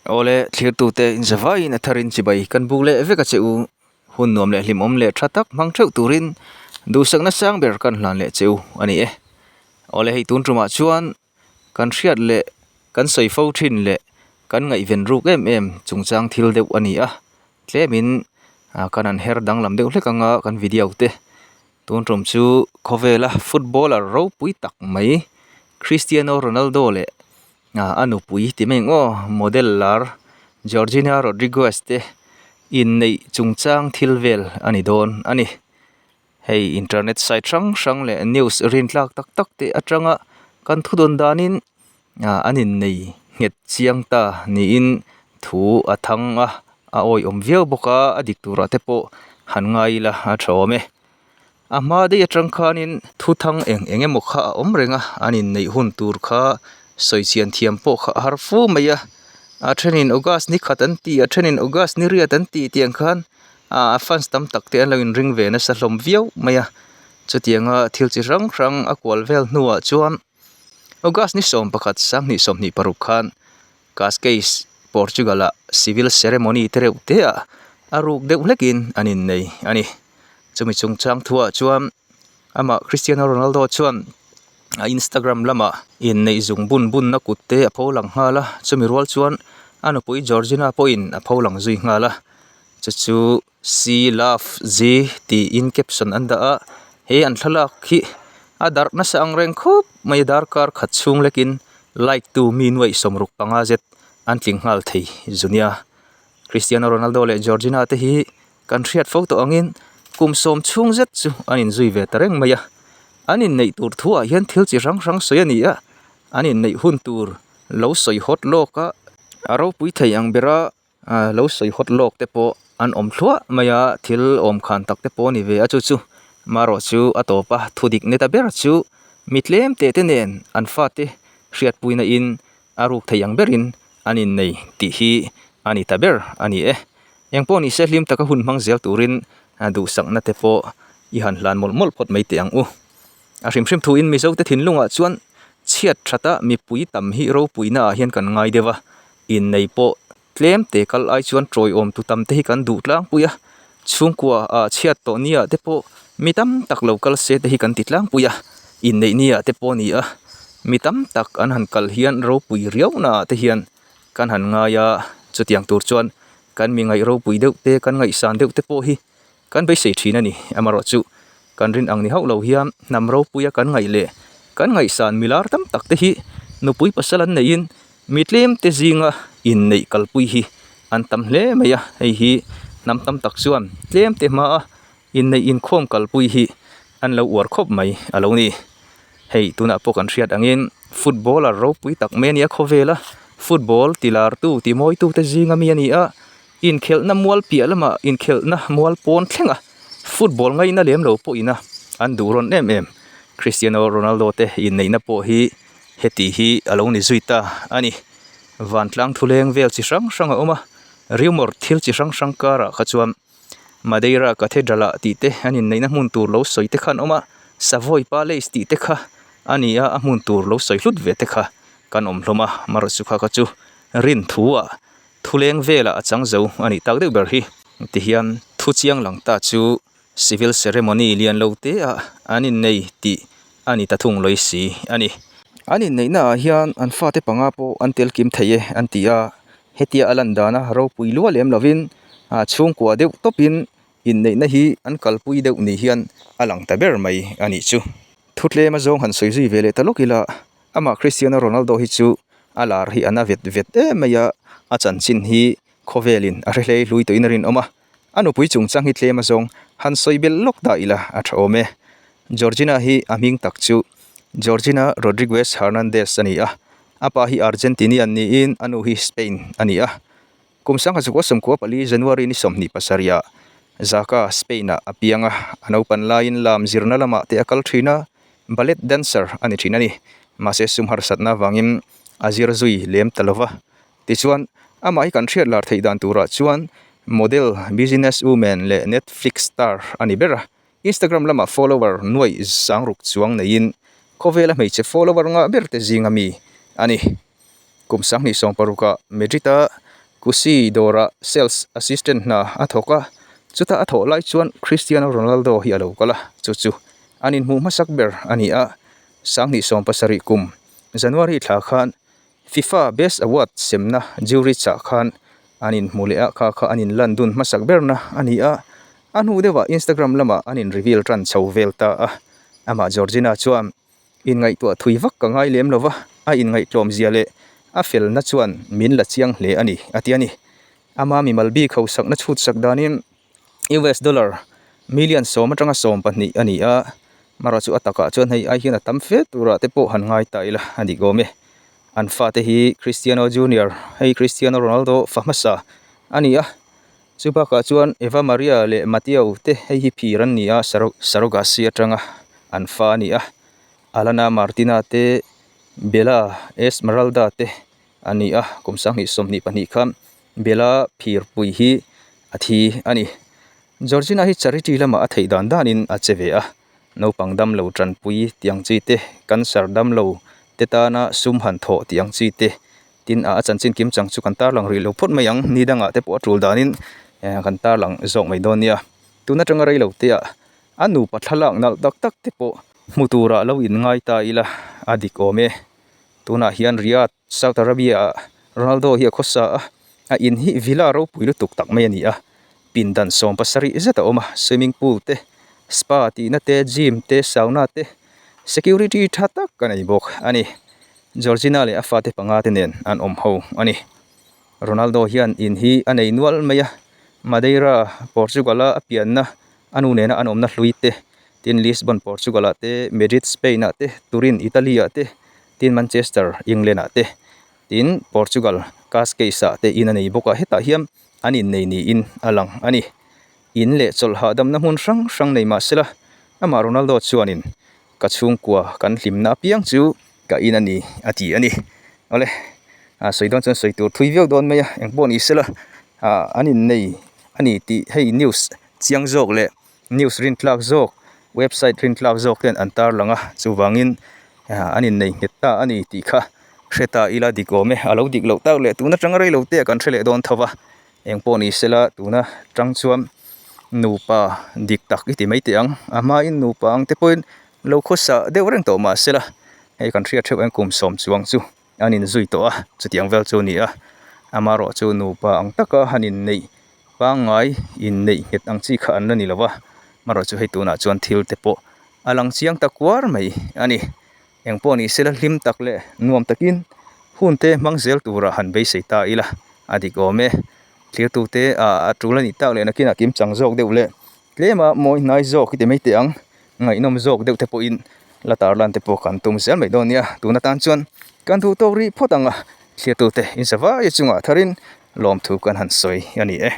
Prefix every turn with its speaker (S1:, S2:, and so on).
S1: Awle, thlirtute inzavaiin a tharin chibai kan buk leh vek a che u. Hun nuam leh hlimawm leh tha tak hmang theuh turin duhsakna sang ber kan hlan leh che u a ni e. Awle, hei tun tumah chuan kan hriat leh kan sawi fo thin leh kan ngaihven ruk em em chungchang thil deuh a ni a. Tlemin kan han her danglam deuh hlek anga kan video te tun tum chu khawvela footballer ropui tak mai Cristiano Ronaldo leh a nupui ti mai ang aw model lar Georgina Rodriguez te inneih chungchang thil vel a ni dawn a ni. Hei internet site hrang hrang leh news rintlak tak tak te atanga kan thu dawn danin ah an innei nghet chiang ta niin thu a thang a a awihawm viau bawk a a dik turah te pawh han ngai ila a tha awm e. A hma daih atang khanin thu thang eng eng emaw kha a awm reng a an inneih hun tur kha sawi chian thiam pawh kha a har fu mai a a thenin august ni khat an ti a thenin august ni riat an ti tiang khan. ah fans tam tak te an lo inring ve nasa hlawm viau mai a chutianga thil chi hrang hrang a kual vel hnuah chuan august ni 11 sanghnih 26 khan Cascais Portugal ah civil ceremony te reuh te ah a ruk deuh hlekin an innei a ni chumi chungchang thuah chuan amah Cristiano Ronaldo chuan a Instagram lamah inneih zung bun bunna kut te a pho lang nghal a chumi rual chuan a nupui Georgina pawhin a pho lang zui nghal a chu chu C love G tiin caption an dah a he an thlalak hi a darh nasa ang reng khawp mai a darkar khat chhung lekin like tu mi nuaih 65 zet an tling nghal thei zu nia Cristiano Ronaldo leh Georgina te hi Kan hriat fo tawh angin kum sawm chhung zet chu an inzui ve ta reng mai a, an inneih tur thuah hian thil chi hrang hrang sawi a ni a, an inneih hun tur lo sawi hawt lawk a, a ropui thei ang bera lo sawi hawt lawk te pawh an awm thluah mai a, thil awm khan tak te pawh a ni ve a chu chu marawh chu a tawp a, thu dik ni ta ber chu mi tlem teh te nen an fate hriatpuina in a ruk thei ang berin an innei tih hi a ni ta ber a ni e. Eng pawh nise hlim taka hun hmang zel turin duhsakna te pawh i han hlan mawlh mawlh phawt mai teh ang u. A hrim hrim thuin Mizote thinlungah chuan chhiat thata mipui tam hi ropuina ah hian kan ngai deuh a, innei pawh tlem te kal ai chuan tawiawm tu tam te hi kan duh tlangpui a, chhungkua ah chhiat tawh ni ah te pawh mi tam tak lo kal se te hi kan ti tlangpui a, inneih ni ah te pawh ni a, mi tam tak an han kal hian ropui riau na ah te hian kan han ngai a, chutiang tur chuan kan mi ngaih ropui deuh te kan ngaihsan deuh te pawh hi kan beisei thin a ni. Amaherawhchu kan rin ang ni hauh lo hian hnam ropuia kan ngaih leh kan ngaihsan milar tam tak te hi nupui pasal an neihin mi tlem te zinga inneih kalpui hi an tam hle mai a, hei hi hnam tam tak chuan tlem te hmaa inneih inkhawm kalpui hi an lo uar khawp mai a lo ni. Hei tunah pawh kan hriat angin footballer ropui tak mai a ni a khawvela football ti lartu ti mawitu te zinga mi a ni a inkhelhna mual piah lamah inkhelhna mual pawn thlenga football ngaina lem lo pawhin a an duh rawn em em Cristiano Ronaldo te inneihna pawh hi heti hi a lo ni zui ta a ni vantlang thuleng vel chi hrang hrang a awm a rumour thil chi hrang hrang karah kha chuan. Madeira Cathedral ah tih te an inneihna hmun tur lo sawi te kha an awm a, Savoy Palace tih te kha a ni a, a hmun tur lo sawi hlut ve te kha kan awm hlawm a, marawhchu kha kha chu rin thu ah thuleng velah a chang zo a nih tak deuh ber hi. Tihian thu chiang lang ta chu civil ceremony lian lo te ah an innei tih a ni ta thung lawi si a ni. An inneihna ah hian an fate panga pawh an tel kim thei e an ti a, Hetia a lan dana ropui lua lem lovin ah chhungkua deuh tawpin inneihna hi an kalpui deuh ni hian a lang ta ber mai a nih chu. Thu tlem a zawng han sawi zui ve leh ta lawk ila, amah Cristiano Ronaldo hi chu a lar hi a na vet vet em mai a, a chanchin hi khawvelin a hre hlei hlui tawhin a rinawm a, a nupui chungchang hi tlem a zawng han sawi belh lawk dah ila a tha awm e. Georgina hi a hming tak chu Georgina Rodriguez Hernandez a ni a, A pa hi Argentinian niin a nu hi Spain a ni a. Kum 1994 January ni 27 ah Zaka, Spain ah a piang a, a naupan laiin lam zirna lamah te a kal thin a, ballet dancer a ni thin a ni. Mahse sum harsatna avangin a zir zui lem ta lova. Tichuan, amah hi kan hriat lar theih dan turah chuan model, business woman leh Netflix star a ni ber a. Instagram lamah follower nuaih sangruk chuang neiin khawvela hmeichhe follower ngah ber te zinga mi a ni. Kum 2016 ah Madrid-a Kusi dawrah sales assistant hna a thawk a, chuta a thawh lai chuan Cristiano Ronaldo hi a lo kal a, chu chu an inhmuh hmasak ber a ni a, sanghnih 70 kum January thla khan FIFA Best Award semna jury chah khan an inhmu leh a, kha kha an inlan dun hmasak berna a ni a, a hnu deuhah Instagram lamah an in reveal tan chho vel ta a, amah Georgina chuan Inngaihtuah thui vak ka ngai lem lova, a inngaihtlawm zia leh a felna chuan min la chiang hle a ni, a ti a ni. Ama mimal bik hausakna chhutsak danin US dollar million sawm atanga 12 a ni a, marawh chu a takah chuan hei ai hian a tam fe turah te pawh han ngai ta ila a dik awm e. An fate hi Cristiano Junior, hei Cristiano Ronaldo fa hmasa a ni a, chu bakah chuan Eva Maria leh Mateo te hei hi phir an ni a, Surrogacy atanga an fa a ni a, Alana Martina te, Bella Esmeralda te a ni a, kum 2022 khan Bella phirpui hi a thi a ni. Georgina hi charity lamah a theih dan danin a che ve a, naupang damlo tanpui tih ang chi te, cancer damlo te tana sum han thawh tih ang chi te, tin a chanchin kim chang chu kan tarlang rih lo phawt mai ang, ni dangah te pawh a tul danin kan tarlang zawk mai dawn nia. Tun atanga rei lo te ah a nupa thlalak nalh tak tak te pawh hmu turah lo inngai ta ila a dik awm e. Tunah hian Riyadh, Saudi Arabia ah Ronaldo hi a khawsa a, a in hi villa ropui lutuk tak mai a ni a, pindan 70 zet a awm a, swimming pool te, spa tihna te, gym te, sauna te, security tha tak a nei bawk a ni. Georgina leh a fate panga te nen an awm ho a ni. Ronaldo hian in hi a nei nual mai a, Madeira, Portugal a a pianna a nu nena an awmna hlui te, tin Lisbon, Portugal ah te, Madrid, Spain ah te, Turin, Italy ah te, tin Manchester, England ah te, tin Portugal, Cascais ah te in a nei bawk a, hetah hian an innei niin a lang a ni. In leh chawlh hahdamna hmun hrang hrang nei mahsela amah Ronaldo chuanin ka chhungkua kan hlimna apiang chu ka in a ni a ti a ni. Awle, a sawi dawn chuan sawi tur thui viau dawn mai a, eng pawh ni sela ah an innei a ni tih hei news chiang zawk leh news rintlak zawk website rintlak zawk ten an tarlang a, chuvangin an innei nghet ta a ni tih kha hre ta ila dik awm e, a lo dik loh tak leh tun atanga rei lo te ah kan hre leh dawn tho va. Eng pawh ni sela tuna tang chuan nupa dik tak i ti mai teh ang. A hmain nupa ang te pawhin lo khawsa deuh reng tawh mah sela hei kan hriat theuh ang kum sawm chuang chu an inzui tawh a, chutiang vel chu a ni a. Amaherawh chu nupa ang taka han inneih pangngai inneih nghet ang chi kha an la ni lo va, amaherawh chu hei tunah chuan thil te pawh a lang chiang ta kuar mai a ni. Eng pawh ni sela hlim tak leh nuam takin hun te hmang zel tura han beisei ta ila a dik awm e. Thirtute ah a tul a nih tak leh nakinah kim chang zawk deuh leh tlema mawi hnai zawk i ti mai teh ang ngaihnawm zawk deuh te pawhin la tarlan te pawh kan tum zel mai dawn nia. Tun atan chuan kan duh tawk rih phawt ang a, thirtute in zavai chungah tharin lawmthu kan han sawi a ni e.